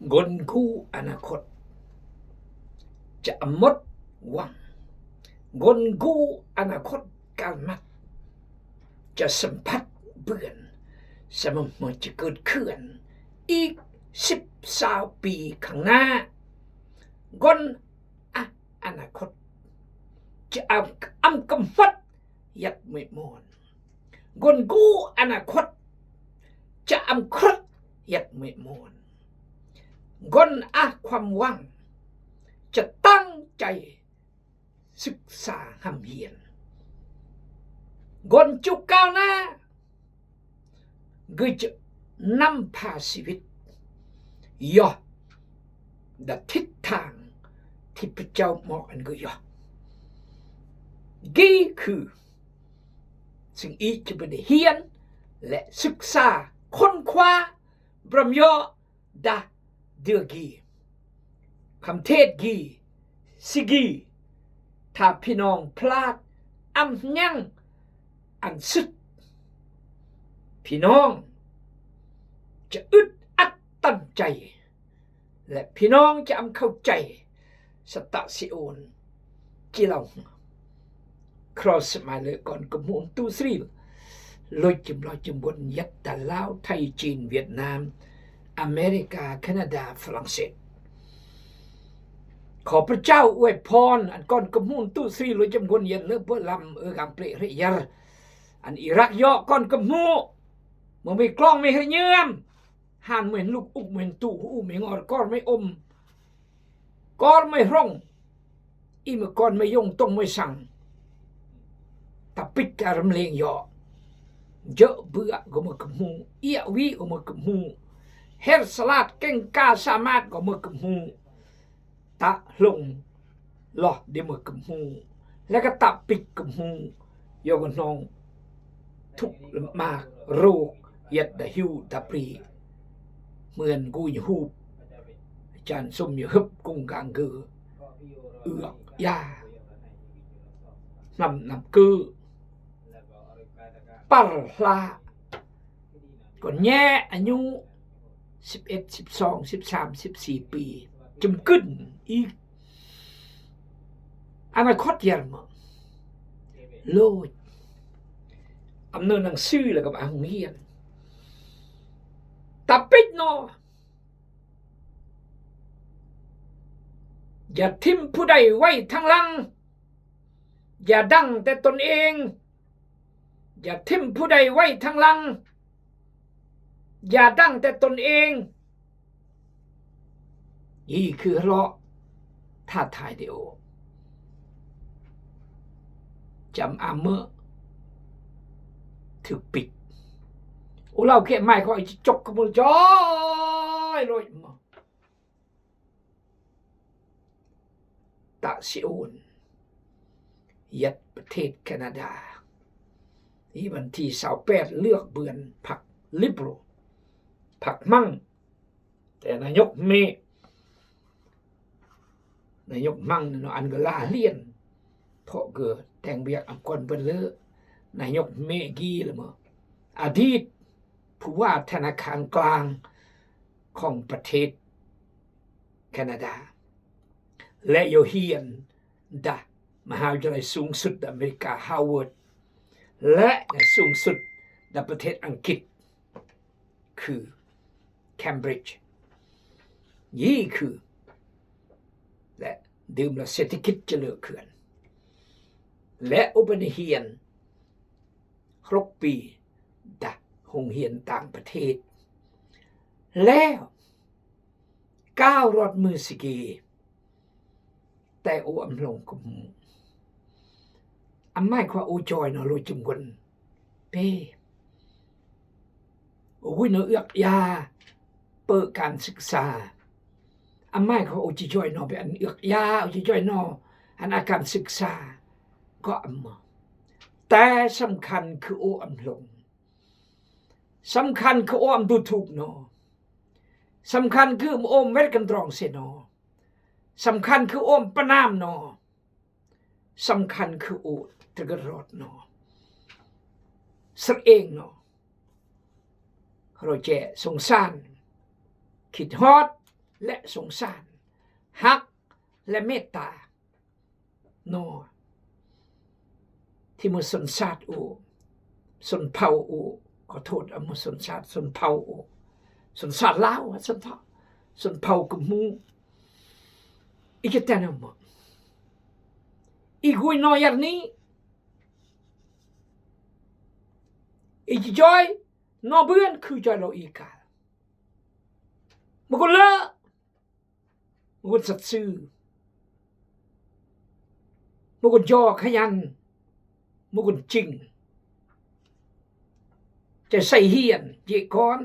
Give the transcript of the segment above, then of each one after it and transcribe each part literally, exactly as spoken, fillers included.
Ngôn ngũ anakot, cha amot wang. Ngôn ngũ anakot kalmat, cha semphat bươn, samơ̆ mơ̆ cha kơt khưan, i sip sao pi khang na. Ngôn a anakot, cha am, am kơmhot yat mui mon. Ngôn ngũ anakot, cha am krut yat mui mon. Ngôn a khwam wang, cha tăng chai sük sa hăm hiên. Ngôn chu kao na, gư jơ̆ năm pha si wit. Yơh, đa thit thang, thit pơchao mok ăn gư yơh. Gih khư, sing i chư bơnê hiên, lĕ sük sa khôn khua, bram yơh, đa dưa gih, kham thet gih, si gih, tha phi nong plat, am nhang, ăn sứt. Phi nong, cha ưt ăt tăng chai, lĕ phi nong cha am khâu chai, sa ta si ôn. Chi lòng. Cross mai lơ kon kơmhun tu sri. Lôi chim lôi chim gon yet ta Lao, Thai, Chin, Vietnam, America, Canada, France. Kho pơchao uê phon, ăn kon kơmhun tu sri lôi chim gon yet lơ bơ lam ơ gam ple re yar. Ăn Iraq yơh kon kơmhun. Mơ mui klong mui hri nhem. Han mui luk, uk mui tu, u mui ngor, kor mui ôm, kor mui hrong, i mui kon mui yong, tong mui sang. Ta pit ka rơmleng yơh. Jơ̆ bơ̆ gơmơi kơmhun, iă wih gơmơi kơmhun. Her salat keng ka samat gơmơi kơmhun. Ta hlong loh dơmơi kơmhun. Lĕ ka ta pit kơmhun. Yua kơ hnong thuk lơmak rok yet đa hiu đa pri. Mưn guñ hup. Chan sum yơh hŭp kung gang gơ. Ư̆ ya. Hnam hnam kơ. Păr hla. Kon nhe a ñu sip êt, sip song, sip sam, sip si pi. Chum kưn i. Ana khot yar mơ̆. Lôch. Am nơ năng sư lĕ gam ang hung hiên. Ta pit noh. Ja thim phu đei wai thăng lăng. Ja dăng te tôn êng. Ja thim phu đei wai thăng lăng. Ja dăng te tôn êng. Yi khư hloh. Tha thai de ô. Cham am mơ̆. Thưk pit. Ô lao khe mai khoi chok kơ mul choi lôi mơ̆. Ta si un. Yet pơthet Canada. Yi ban thi sao pet lước bươn phak Liberal. Phak măng. Te na nhok me. Na nhok măng na no ăn gơ la lien. Thok gơ teng biak am kon bơ̆n lơ. Na nhok me gi lơ mơ̆. Adit. Phu wa thana khan klang. Khong pơthet Canada. Lĕ yo hiên đa Mahawidyalayê sung sut đa America Harvard. Lĕ sung sut đa pơthet Angkit. Khư Cambridge. Yi khư. Lĕ đưm la sê ti kit chơ lơ khưan. Lĕ u bơnê hiên. Hrŏk pi đa hung hiên tang pơthet. Lĕ Kao rot mơ sigi. Te u am hlong kơmu. Am mai khua u choi no lu chim gun. Pe. U gui no yak ya. Pơ kan sik sa. Am mai khua u chi choi no pe an yak ya, u chi choi no. An akan sik sa. Ko am mơ. Te samkhan khư u am hlong. Samkhan khư u am du thuk no. Samkhan khư u am wet kan trong se no. Samkhan khư u am pơnam no. Samkhan khư u tơgơt rot no. Sơr eng no. Rô che sung san. Khit hot. และสงสาร ฮักและเมตตา เนาะ ที่เมื่อสนสารอู้ สนเผ่าอู้ ขอโทษ อ่ะ เมื่อสนสาร สนเผ่าอู้ สนสารลาว สนเผ่า สนเผ่ากับหมู่ อีกแค่นั้นหมด อีกกุยนอยัดนี้ อีกจอย นอเบือน คืจอยเราอีกา มันก็เลอะ มันก็สัตย์ซื่อ มันก็ยอขยัน มันก็จริง จะใส่เฮียน เยะกอน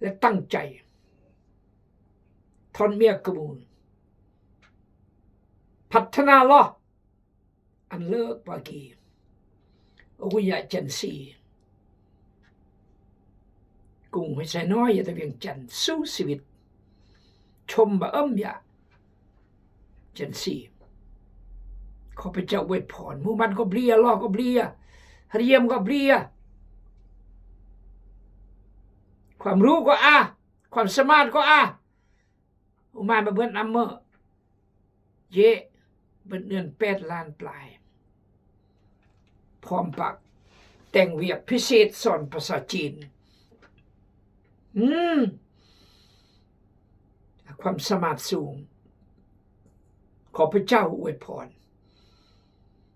และตั้งใจ ทอนเมียกระมูล พัฒนาลอ อันเลิกปากี โอ้ย ยะจันซี กุ้งหอยไส้น้อย ยะตะเวียงจันทน์ สู้ชีวิต ชมบ่เอิ้มยะจันซี ขอพระเจ้าอวยพร หมู่บ้านก็เบลีย ลอก็เบลีย เรียมก็เบลีย ความรู้ก็อ่ะ ความสามารถก็อ่ะ อุมานมาเบิดนำเมอ เยะ เบิดเงินแปดล้านปลาย พร้อมปะแต่งเวียกพิเศษสอนภาษาจีน อืม ความสามารถสูง ขอพระเจ้าอวยพร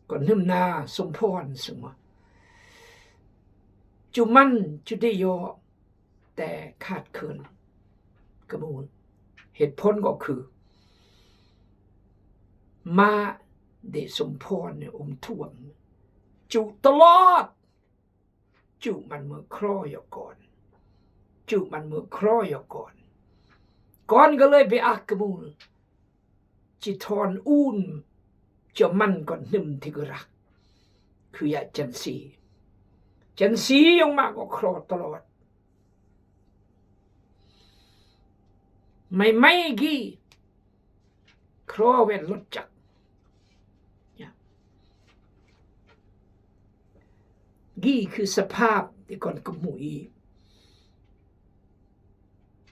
ก่อนหึมนาสมพรสูง จุมันจุได้ยอ แต่ขาดเขินกระมูล เหตุผลก็คือ มาได้สมพรเนี่ยอมท่วม จุตลอด จุมันเมือคลอยก่อน จุมันเมือคลอยก่อน ก่อนก็เลยไปอักกระมูล จิทอนอูน เจ้ามันก่อนนึ่มที่กรัก คือยะจันซี จันซียองมาก็คลอตลอด ไม่ไม่กี้ คลอแว่นรถจักร เนี่ย กี้คือสภาพที่ก่อนกระหมุย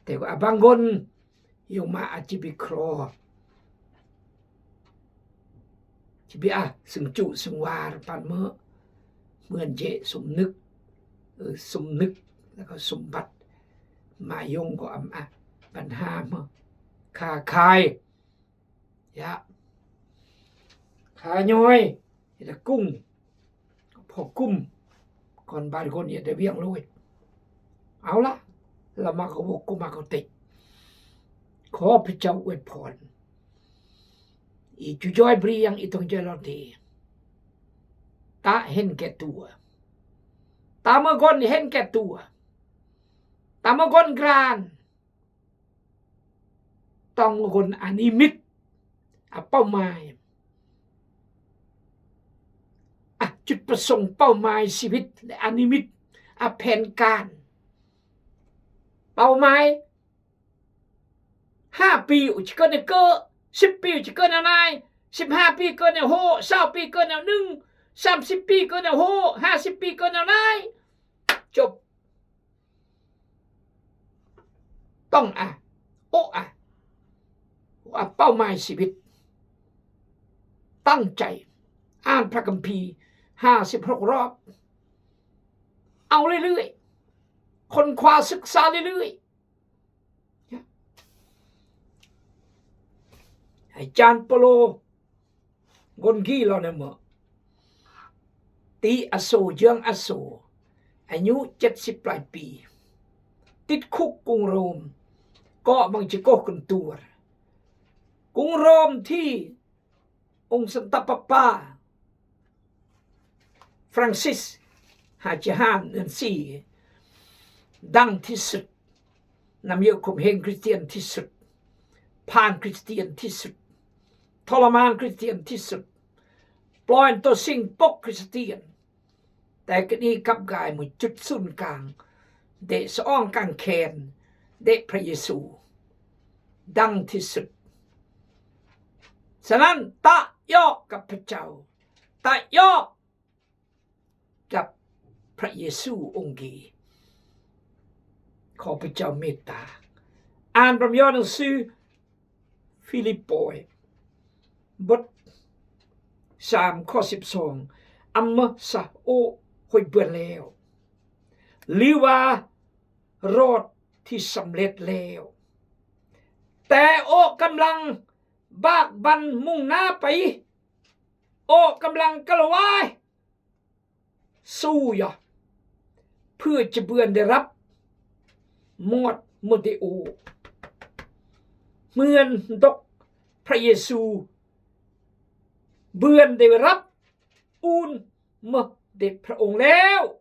แต่ว่าบางคน ยองมาอาจจะไปคลอ จะไปอ่ะ ซึ่งจุซึ่งวาปันเมอ เหมือนเจสมนึก เออ สมนึก แล้วก็สมบัติ มายองก็อำอ่ะ ปัญหาเมอ ค้าขาย ยะ ขายอย เฮ็ดกุ้ง พอกุ้ม ก่อนบ้านคนเฮ็ดได้เวียงเลย เอาละ ละมาก็วกกุมมาก็ติด ขอพระเจ้าอวยพร อีจุจอยเบรียง อีตรงจอยลอดดี ตะเห็นแก่ตัว ตะเมื่อก่อนเห็นแก่ตัว ตะเมื่อก่อนกราน ต้องคนอนิมิต อ่ะ เป้าหมาย อ่ะ จุดประสงค์เป้าหมายชีวิต และอนิมิต อ่ะ แผนการ เป้าหมาย ห้าปี อุจเกินเนี่ยเกอ สิบปี อุจเกินแนวไหน สิบห้าปี เกินแนวโฮ ซาวปี เกินแนวหนึ่ง สามสิบปี เกินแนวโฮ ห้าสิบปี เกินแนวไหน จบ ต้องอ่ะ โอ้อ่ะ ว่าเป้าหมายชีวิต ตั้งใจ อ่านพระคัมภีร์ ห้าสิบหกรอบ เอาเรื่อยๆ ค้นคว้าศึกษาเรื่อยๆ อาจารย์เปาโล คนกี้เราเนี่ยเมอ ติอโศก เยืองอโศก อายุเจ็ดสิบปลายปี ติดคุกกรุงโรม ก็บังจะโกกึนตัว กรุงโรมที่องค์สันตะปาปา ฟรังซิส ห้าเจ็ดห้า เดือนสี่ ดังที่สุด นำเยียะข่มเหงคริสเตียนที่สุด ผ่านคริสเตียนที่สุด ทรมานคริสเตียนที่สุด ปล่อยตัวสิ่งปกคริสเตียน แต่กะนี้กลับกลายเหมือนจุดศูนย์กลาง เดะสะอ้องกางแขน เดะพระเยซู ดังที่สุด ฉะนั้นตะยอกกับพระเจ้า ตะยอก กับพระเยซูองค์นี้ ขอพระเจ้าเมตตา An bam yo nang sư Philippi. Bot sam kho sip song. Amma sa o hoi buen leo. Liwa rot thi samlet leo. Te o kamlang bak ban mung na pai. O kamlang kalwai. Su ya. Pư chi buen de rap. Mot mot de o. Mưn dok Phra Yêsu. Buen de rap. Un mot de Phra Ong leo.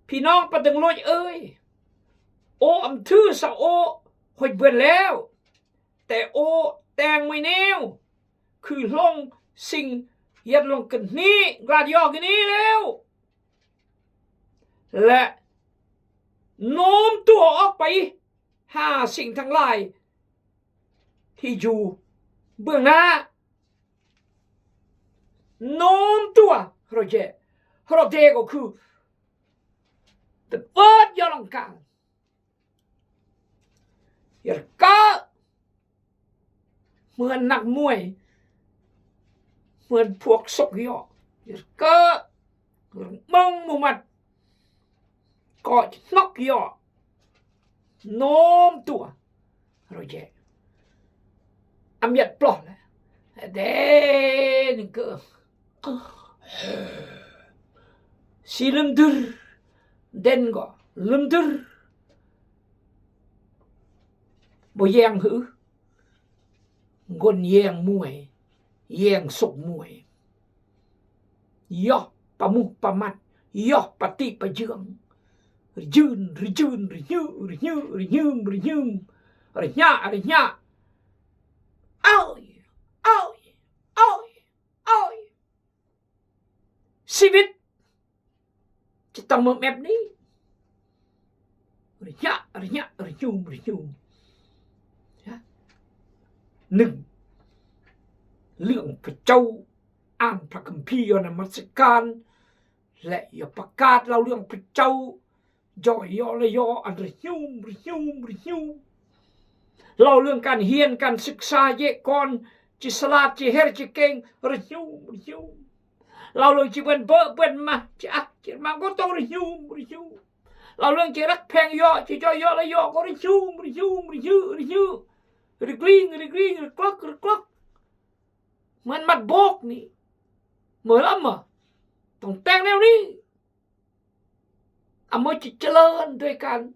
Pi nong pa deng lôi ơi. O am thư sa o hoi buen leo. Te o teng mui neo. Khư hlong sing yet long keni glad yo keni leo. Leh nôm tua ok pai ha sing thăng lai. Hi ju bưng na. Nôm tua roje. Roje ko khư. Te bot yo long kal. Yer ka. Mưn nak muai. Mưn phuak sok yo. Yer ka. Mong mu mat. Ko nok yo. Nôm tua. Roje. Am yet ploh le. De ning kơ. Si lum dur. Den ko. Lum dur. Bo yeng hư. Ngon yeng muai, yeng sok muai. Yoh pamuh pamat, yoh pati pajương. Rijun, rijun, rijun, rijun, rijun, rijun. Rijun, rijun. Ôi, ôi, ôi, ôi. Sibit. Chi tong mơm ep ni. Rijun, rijun, rijun, rijun. Ya. Nưng. Lương pachau. An pha kơmphi yo na mat sekan. Leh yo pakat lao lương pachau. Joi yo leh yo an rijun, rijun, rijun. Lao lương kan hien kan süksa ye kon, chi salat, chi her, chi keng, rijun, rijun. Lao lương chi buen bơ, buen mah, chi ah, chi mah gotong rijun, rijun. Lao lương chi răk pheng yo, chi joi yo leh yo ko rijun, rijun, rijun, rijun. Rigring, rigring, riklok, riklok. Mưn mat bok ni. Mơ lăm mơ. Tong teng neo ni. Amoi chi chalơn doi kan.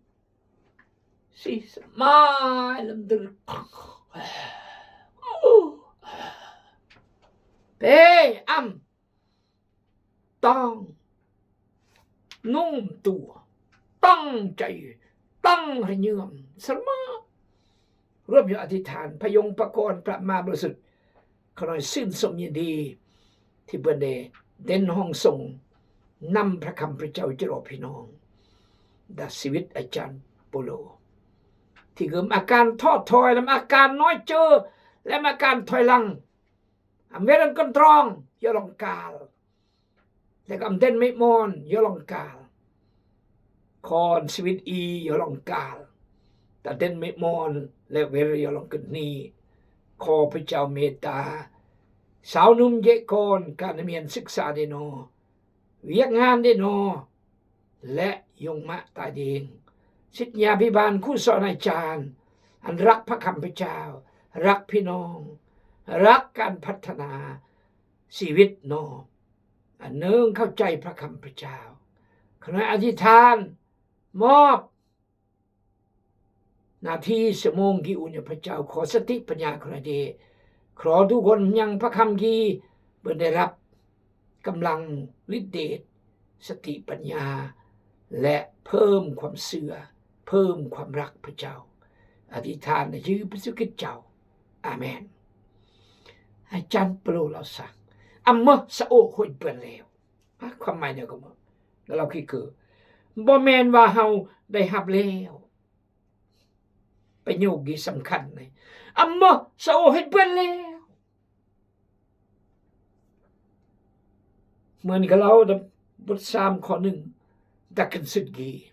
Si mai lăm dơr. Pe am. Tong. Nôm tua. Tong chai. Tong rơnyơm. Sơrma. Rôm yo adhi than. Pha yong pha kon pha ma bơ̆ sut. Kơnoi sưn sôm nhi di. Thi bơnê. Den hong song. Năm pha kham pha chau chơ rô phi nong. Dah sibit ajan polo. Thi gơm akan tho thoi lăm akan noi chơ. Lăm akan thoi lăng. Am wet ăn kơntrong, yo long kal. Lek am den mê mon, yo long kal. Kon sibit i, yo long kal. Ta den mê mon, lek wet yo long kơni. Kho pachau mê ta. Sao num je kon, kan mien süksa de no. Wiak ngan de no. Leh yong mă ta ding. Sĭt nya bi ban khu so nai chan. Ăn răk pha kham pachau. Răk phi nong. Răk kan phatthana. Sibit no. Ăn nơng khâu chai pha kham pachau. Kơnoi adhi than. Mop. Nathi sơmong gi un yo pachau kho sati panya khloi de. Khloi du gon mñang pha kham gi. Bơ̆n đei răp. Kơmlang lit det. Sati panya. Leh phơm khwam sưa. Phơm khwam răk pachau. Adhi than na yư pachukit chau. Amen. Ai chan plo lao sang. Amơ sa ô hoi bơ̆n leo. Ha, khwam mai ne ko mơ. Lao ki kơ. Bo men wa hao đei hap leo. Panyok gi sơmkhăn nai. Amơ sa ô hoi bơ̆n leo. Mơ̆n ka lao đa bơ̆t sam kho nưng. Đa kơnsut gi.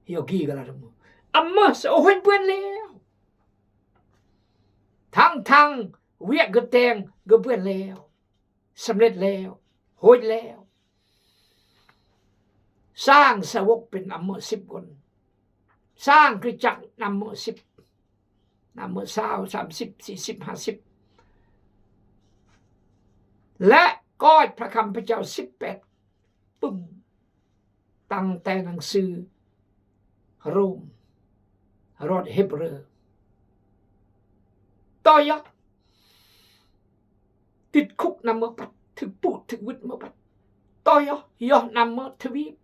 Yo gi ka lao đa mơ. Ama sa u hoit buen leo. Tang tang wiak ge teng ge buen leo. Samlet leo. Hoit leo. Sang sa wok pin ama sip gon. Sang Kristjak ama sip. Ama sao, samsip, sisip, hasip. Lek koit pha kham pha jao sip pet. Pum. Tang te nang sư Rom. Rot Hebrew. Toyo. Tit khuk nama pat, thik put, thik wit ma pat. Toyo, yoh nama thik wit.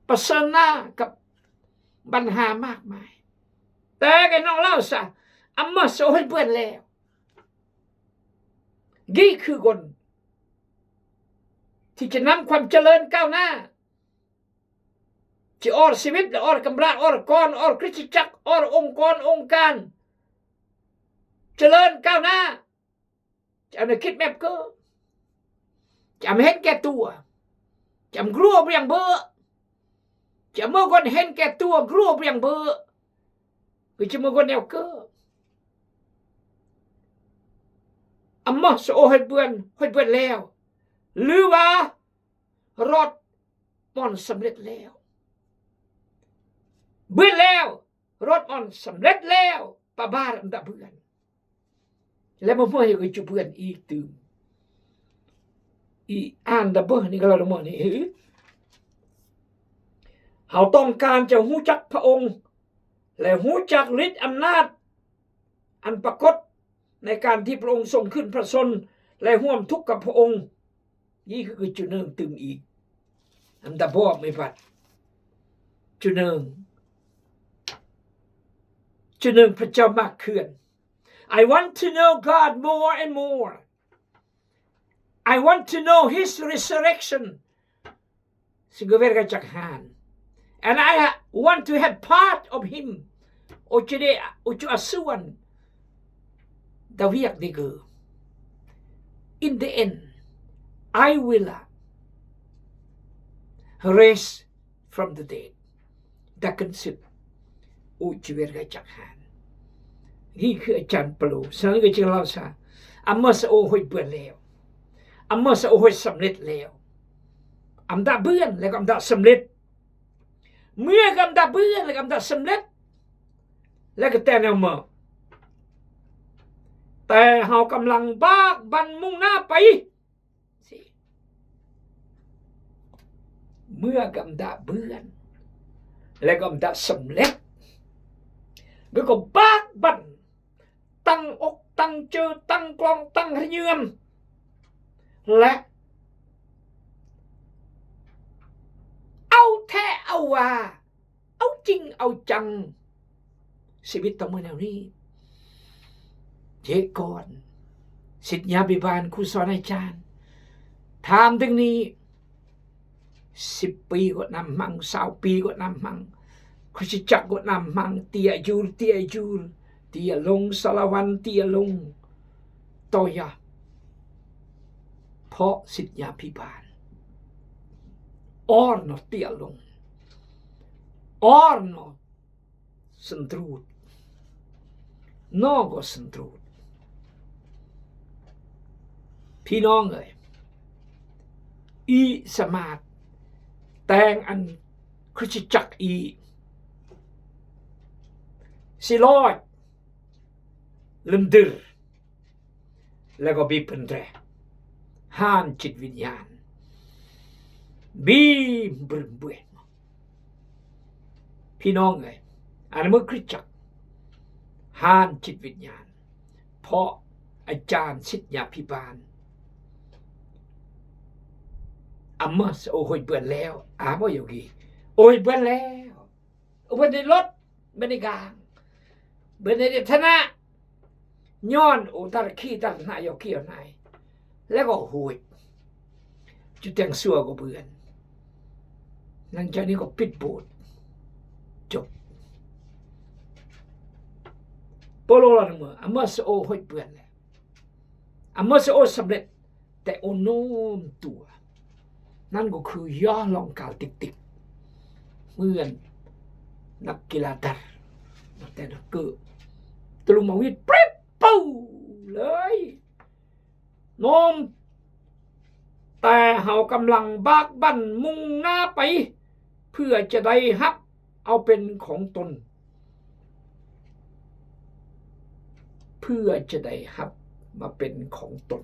Pasana kap ban ha mak mai. Te ke nong lao sa, ama sa u hoit buen leo. Gi khư gon. Thi chi nămความเจริญก้าวหน้า. Chi or sibit, or kambra, or kon, or Kristjak, or ong kon, ong kan. เจริญก้าวหน้า. Chi am na kit mep kơ. Chi am hen ke tua. Chi am grua briang bơ. Chi am mơ gon hen ke tua grua briang bơ. Kơ chi mơ gon neo kơ. Ama sa u hoit buen, hoit buen leo. Lư ba. Rot mon samlet leo. Buen leo. Rot mon samlet leo. Pabar am da buen. Lem mo mo hê kơ chu buen i tơm. I an da bơ ni kơ la mo ni hư. Hao tong kan cha hu chak pha ong. Lê hu chak lit am nat. An pakot. Nai kan thi pha ong song khưn pha son. Lê hu am thuk kơ pha ong. Yi kơ kơ chu nơng tơm i. Am da bom i bat. Chu nơng. Chu nơng pha chao mak khưn. I want to know God more and more. I want to know his resurrection. Singge wer ga chak han. And I ha-, want to have part of him. O chu de, o chu asuan. Da wiak de gơ. In the end, I will, uh, raise from the dead. Da kân sut. U chi wer ga chak han. Gi khư achan palo. Sang ga ching lao sa. Ama sa u hoit buen leo. Ama sa u hoit samlet leo. Am da buen, lek am da samlet. Mia ga am da buen, lek am da samlet. Lek ke ten ama. Te hao kam lang bak ban mung na pai. Si. Mia ga am da buen. Lek am da samlet. Bơ ko bak ban. Tăng ốc, tăng chơ, tăng klong, tăng rnyưm. Lek. Au the, au wa. Au ching, au chang. Sibit tong mơ neo ni. Jê kon. Sit nya bi ban khu so nai chan. Tham ding ni. Sip pi gô nam hmang, sao pi gô nam hmang. Khu si chak gô nam hmang, tia jur, tia jur. Tia lông, salawan, tia lông. Toya. Pho sit nya pi ban. Or no tia lông. Or no Sandrut. Nogo sandrut. Pi nong ơi. I samat. Teng an Krist chak i. Siloi. Lemdir. Lego bi pendre. Han chit vinyan. Bi brem buen. Pi nong ơi. An mơ Krist chak. Han chit vinyan. Pho ajan sit nya pi ban. Ama sa u hoit buen leo. Ama yogi. U hoit buen leo. U buen di lot, buen di gang. Buen di tana. Nyon u tar ki tar na yo ki yo nai. Lego huit. Chu teng sua ko buen. Nang jani ko pit bot. Chok. Polo la mo. Ama sa u hoit buen le. Ama sa u samlet. Te u num tua. Nan ko khu yo long kal tik tik. Muen นักกีฬาดาร์ท แต่ก็ตะลุงมาวิด ปริ๊บ ปู เลย น้อม แต่เฮากำลังบากบั่นมุ่งหน้าไป เพื่อจะได้ฮับเอาเป็นของตน เพื่อจะได้ฮับมาเป็นของตน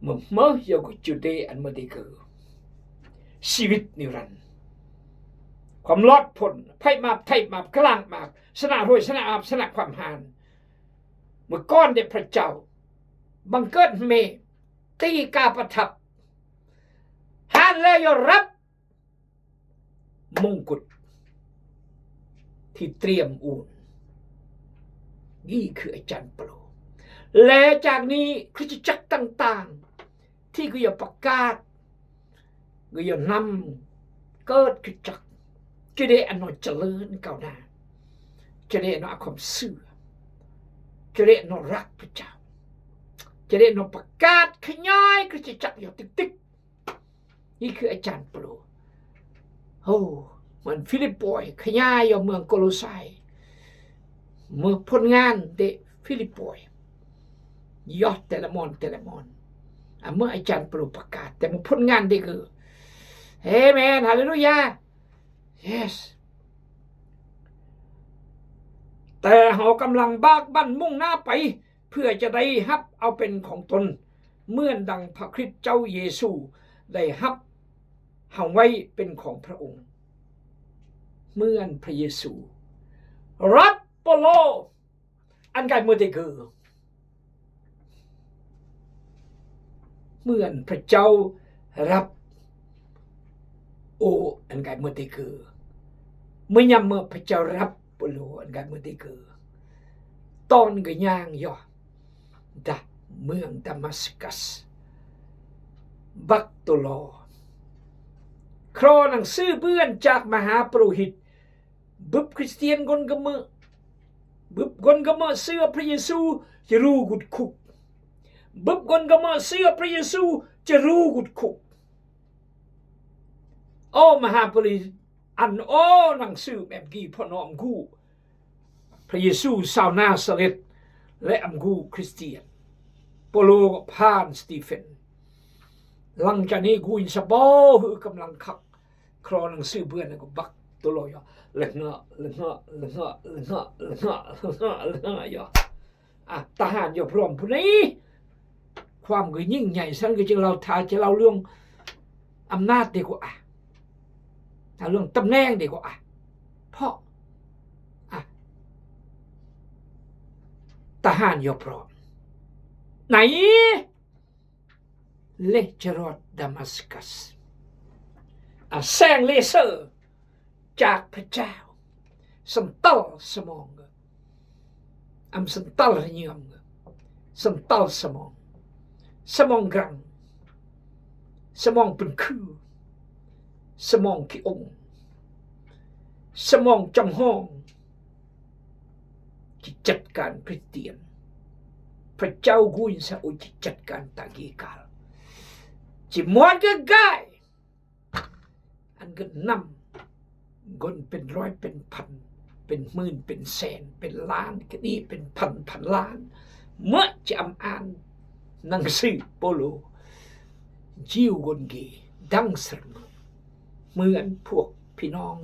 เมื่อ เมื่อเฮาก็จะได้อันเมื่อใดก็ ชีวิตนิรันดร์ ความรอดพ้น ภัยมาบ ไถ่มาบ กล้างมาบ ชนะโรย ชนะอาบ ชนะความหาน เมื่อก่อนเดะพระเจ้า บังเกิดเม ตีกาประทับ หานแล้วเฮารับ มงกุฎที่เตรียมอู่น นี่คืออาจารย์เปาโล และจากนี้คริสตจักรต่างๆ ที่ก็จะประกาศ ก็จะนำเกิดคริสตจักร จะได้อันนอเจริญก้าวหน้า จะได้อันนอความเชื่อ จะได้อันนอฮักพระเจ้า จะได้อันนอประกาศขยายคริสตจักรอยู่ติ๊กๆ นี่คืออาจารย์เปาโล โอ้ เมืองฟิลิปปอย ขยายอยู่เมืองโคโลไซ เมืองผลงานเดะฟิลิปปอย ยอดแต่ละมอนแต่ละมอน อ่ะ เมื่ออาจารย์เปาโลประกาศ แต่เมืองผลงานเดะคือ เอเมน ฮาเลลูยา yes แต่เฮากำลังบากบั่นมุ่งหน้าไป เพื่อจะได้ฮับเอาเป็นของตน เหมือนดังพระคริสต์เจ้าเยซูได้ฮับเฮาไว้เป็นของพระองค์ เหมือนพระเยซูฮับเปาโล อันใดเมื่อใดก็ เหมือนพระเจ้าฮับ โอ้ อันใดเมื่อใดก็ เมื่อยามเมื่อพระเจ้าฮับเปาโล อันใดเมื่อใดก็ ตอนก็ย่างอยู่ ดะ เมืองดามัสกัส บักโตลอ คลอหนังสือเปื้อนจากมหาปุโรหิต บึบคริสเตียนคนกะเมอะ บึบคนกะเมอะเชื่อพระเยซู จะฮู้กุดคุก บึบคนกะเมอะเชื่อพระเยซู จะฮู้กุดคุก โอ้ มหาปุโรหิต อันโอ้หนังสือแบบกี้ พ่อน้องกู พระเยซูชาวนาซาเร็ธ และอำกูคริสเตียน เปาโลก็ผ่านสตีเฟน หลังจากนี้กูอินสะบอหื้อกำลังคัก คลอหนังสือเปื้อนแล้วก็บักโตลออยู่ ละเงาะ ละเงาะ ละเงาะ ละเงาะ ละเงาะ ละเงาะ ละเงาะอยู่ อ่ะ ทหารอยู่พร้อมผู้นี้ ความก็ยิ่งใหญ่ ฉันก็จะเล่า ถ้าจะเล่าเรื่องอำนาจดีกว่า อ่ะ เอาเรื่องตำแหน่งดีกว่า อ่ะ เพราะ อ่ะ ทหารอยู่พร้อม ไหน เลเจรอดดามัสกัส อ่ะ แสงเลเซอร์ จากพระเจ้า สันตัลสมอง อำสันตัลระเยือม สันตัลสมอง สมองกลาง สมองเป็นคือ สมองขี้อง สมองจำห้อง จะจัดการคริสเตียน พระเจ้ากุญซาอุจะจัดการตากีกาล จะมอดก็กาย อันก็นำ คนเป็นร้อยเป็นพัน เป็นหมื่นเป็นแสน เป็นล้าน ก็ดีเป็นพันพันล้าน เมื่อจะอำอ่านหนังสือเปาโล ยิวคนกีดังสรรเมือง เหมือนพวกพี่น้อง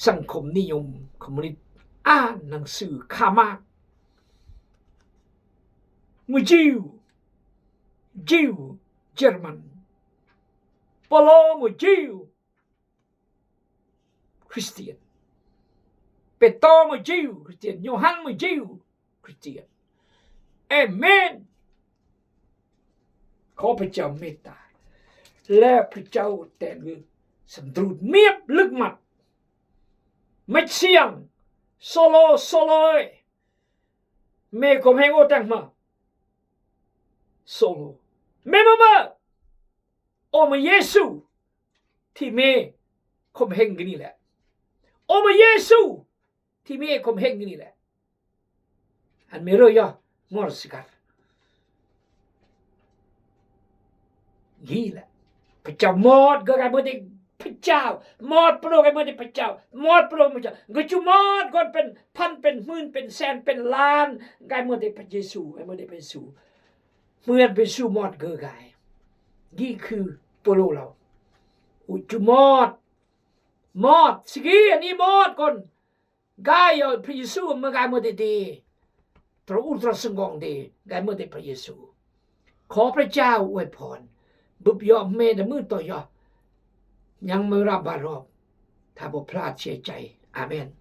สังคมนิยมคอมมิวนิสต์อ่านหนังสือคาร์ลมาร์กซ์ หมู่ยิว ยิวเยอรมัน เปาโลหมู่ยิวคริสเตียน เปโตรหมู่ยิวคริสเตียน โยฮันหมู่ยิวคริสเตียน เอเมน ขอพระเจ้าเมตตา และพระเจ้าแต่งฤทธิ์สันตรูดเมียบลึกมัด ไม่เสี่ยง โซโล โซโลเอ้ย เมย์ก็แม่งโอตังมา โซโล เมย์มาเบอร์ โอ้มาเยซู ที่เมย์ข่มเหงกันนี่แหละ โอ้มาเยซู ที่เมย์ข่มเหงกันนี่แหละ อันเมย์เรยยอมอดสิกัด นี่แหละ พระเจ้ามอดก็กลายเป็นเด็ก pejao. Mot pulu gai mode pejao. Mot pulu pejao. Ngechu mot kon pen pan, pen hmün, pen sen, pen lan. Gai mode pa Yesu, gai mode pa Yesu. Hmün pa Yesu mot ge gai. Gi khu pulu lao. Uchu mot. Mot. Sigi ani mot kon. Gai yo pa Yesu, ma gai mode de. Tro ultra senggong de, gai mode pa Yesu. Kop re chao we pon. Bup yo me de mu to yo. Nyang me ra barop. Tabo plat che chai. Amen.